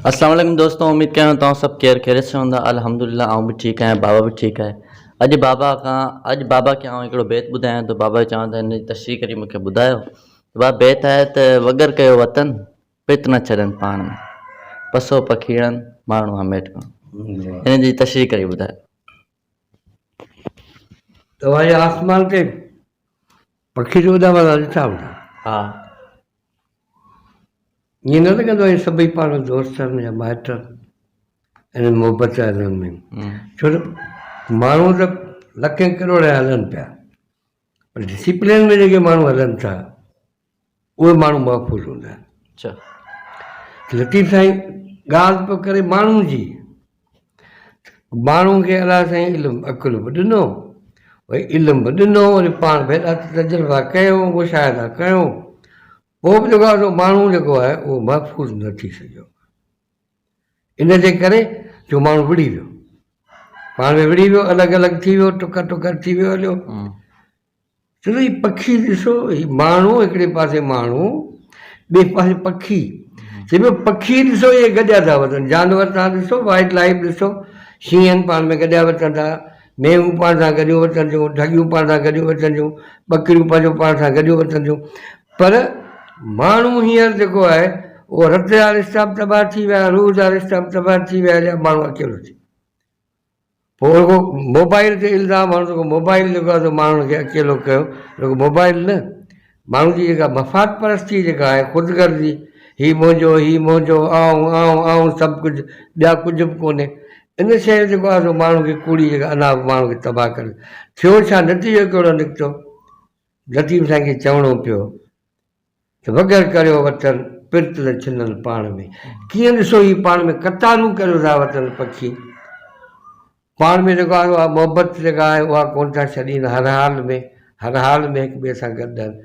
اسلام عليڪم دوستو اميد ڪيان ٿو توهان سڀ خير خيريت سان هوندا الحمدلله آئون به ٺيڪ آهيان بابا به ٺيڪ آهي اڄ بابا کان اڄ بابا کي آئون هڪڙو بيت ٻڌايان ٿو بابا چوان ته هن جي تشريح ڪري مونکي ٻڌايو ته بابا بيت آهي ته وڳر ڪيو وطن پرت نه ڇڏن پاڻ ۾ پسو پکيڙن ماڻهو هميٽ کان هن جي تشريح ڪري ٻڌايو. توهان جي آسمان تي پکي جو اڏامندا ڏٺا هوندا. ها. ائين نه لڳندو آهي سڀئي پاڻ ۾ دوست آهن يا مائٽ آهن ۽ محبت آهي انهن ۾ ڇو ته ماڻهو ته لکين ڪروڙين هلن پيا پر ڊسيپلين ۾ جيڪي ماڻهو هلن ٿا اهي ماڻهو محفوظ هوندا آهن. اچھا. لطيف سائين ڳالهه پيو ڪري ماڻهو جي ماڻهو کي الله سائين علم عقل به ڏنو وري علم به ڏنو وري پاڻ به ايڏا تجربا ڪيو مشاهدا ڪيو پوء به جيڪو آهي سو ماڻهو جيڪو آهي اهو محفوظ نه ٿي سگهيو ان جي ڪري جو ماڻهو وڙهي ويو پاڻ ۾ وڙهي ويو الڳ الڳ ٿي ويو ٽڪر ٽڪر ٿي ويو هليو چلو هي پکي ڏسو هي ماڻهو هڪڙي پاسي ماڻهو ٻئي پاسي پکي چئي پيو پکي ڏسو اهي گڏيا ٿا وتن جانور تان ڏسو وائلڊ لائف ڏسو شينهن پاڻ ۾ گڏيا وتن ٿا مينهون پاڻ سان گڏيون وتن ٿيون ڍڳيون پاڻ سان گڏيون وتن ٿيون ٻڪريون پنهنجو پاڻ سان گڏيون وتن ٿيون پر ماڻهو هينئر جيڪو آهي اهو رت جا رشتا به تباهه ٿي ويا روح جا رشتا به تباهه ٿي ويا يا ماڻهو اڪيلو ٿي پوء رڳو موبائل تي الزام هڻو ته موبائل جيڪو آهي سو ماڻهن کي اڪيلو ڪيو رڳو موبائل نه ماڻهن جي جيڪا مفاد پرستي جيڪا آهي خود غرضي هي منهنجو هي منهنجو آئون آئون آئون سڀ ڪجهه ٻيا ڪجهه به ڪونهي ان شيء جيڪو آهي سو ماڻهن کي ڪوڙي جيڪا انا ماڻهن کي تباهه ڪري ٿيو ڇا نتيجو ڪهڙو نڪتو لطيف سائين کي چوڻو پيو ته وڳر ڪريو وطن پرت نه ڇنن پاڻ ۾. ڪيئن ڏسو هي پاڻ ۾ قطارون ڪريو ٿا وتن پکي. پاڻ ۾ جيڪو آهي اها محبت جيڪا آهي اها ڪونه ٿا ڇڏين هر حال ۾ هر حال ۾ هڪ ٻئي سان گڏ آهن.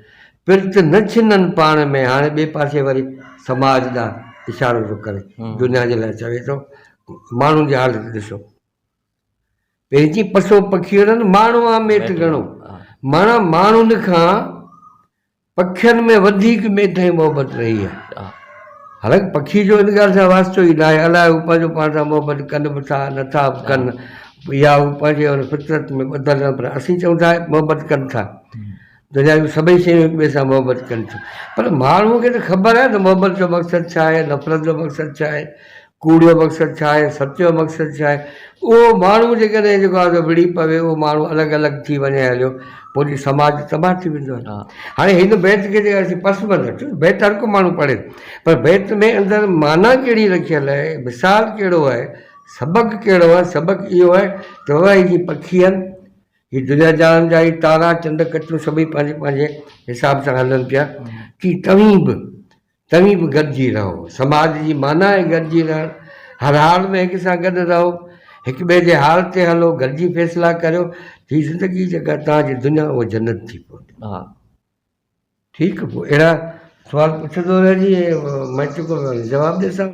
پرت نه ڇنن پاڻ ۾ هاڻي ٻئي پاسي وري سماج ڏانهن اشارو ٿو ڪري دنيا جي لاء چوي ٿو ماڻهن جي حالت ڏسو. پنهنجي پسو پکيئڙن ماڻهو آ ميٺ گهڻو معنيٰ ماڻهن کان پکين ۾ وڌيڪ ميٺ ۽ محبت رهي آهي. حالانڪ پکي جو ان ڳالهه سان واسطو ئي ناهي، الائي هو پنهنجو پاڻ سان محبت ڪن به ٿا نه ٿا به ڪن يا هو پنهنجي ان فطرت ۾ ٻڌل آهن پر اسين چئون ٿا محبت ڪن ٿا. دنيا جون سڀئي شيون هڪ ٻئي سان محبت ڪن ٿيون پر ماڻهوء کي ته خبر آهي ته محبت جو مقصد ڇا آهي، نفرت جو مقصد ڇا آهي، ڪوڙ جو مقصد ڇا آهي، ست جو مقصد ڇا آهي. اهو ماڻهو جيڪڏهن جيڪو آهي سو وڙهي پوي، اهو ماڻهو الڳ الڳ ٿي وڃي هليو، پوء جي سماج تباهه ٿي ويندو آهي. هاڻي هن بيت کي جيڪڏهن اسين پس منظر ڏسون، بيت هر ڪو ماڻهو پڙهي ٿو، پر بيت ۾ اندر معنيٰ ڪهڙي رکيل آهي، مثال ڪهڙو آهي، سبق ڪهڙو آهي، سبق اهو آهي ته بابا هي جيئن پکي آهن، هي دنيا جهان جا هي تارا، چنڊ، ڪچون سڀئي پنهنجي پنهنجي حساب سان هلن پيا، تيئن توهين به توهين به گڏجي رهو. سماج جي معنيٰ آهي گڏجي رهڻ. هر حال ۾ هڪ سان گڏ رهو. هڪ ٻئي جي حال تي هلو، گڏجي فيصلا ڪريو ته هي زندگي جيڪا توهان جي دنيا اها جنت ٿي پوندي. ٺيڪ پوء اهڙا سوال پڇندو رهجي ۽ مان چڪو جواب ڏيسان.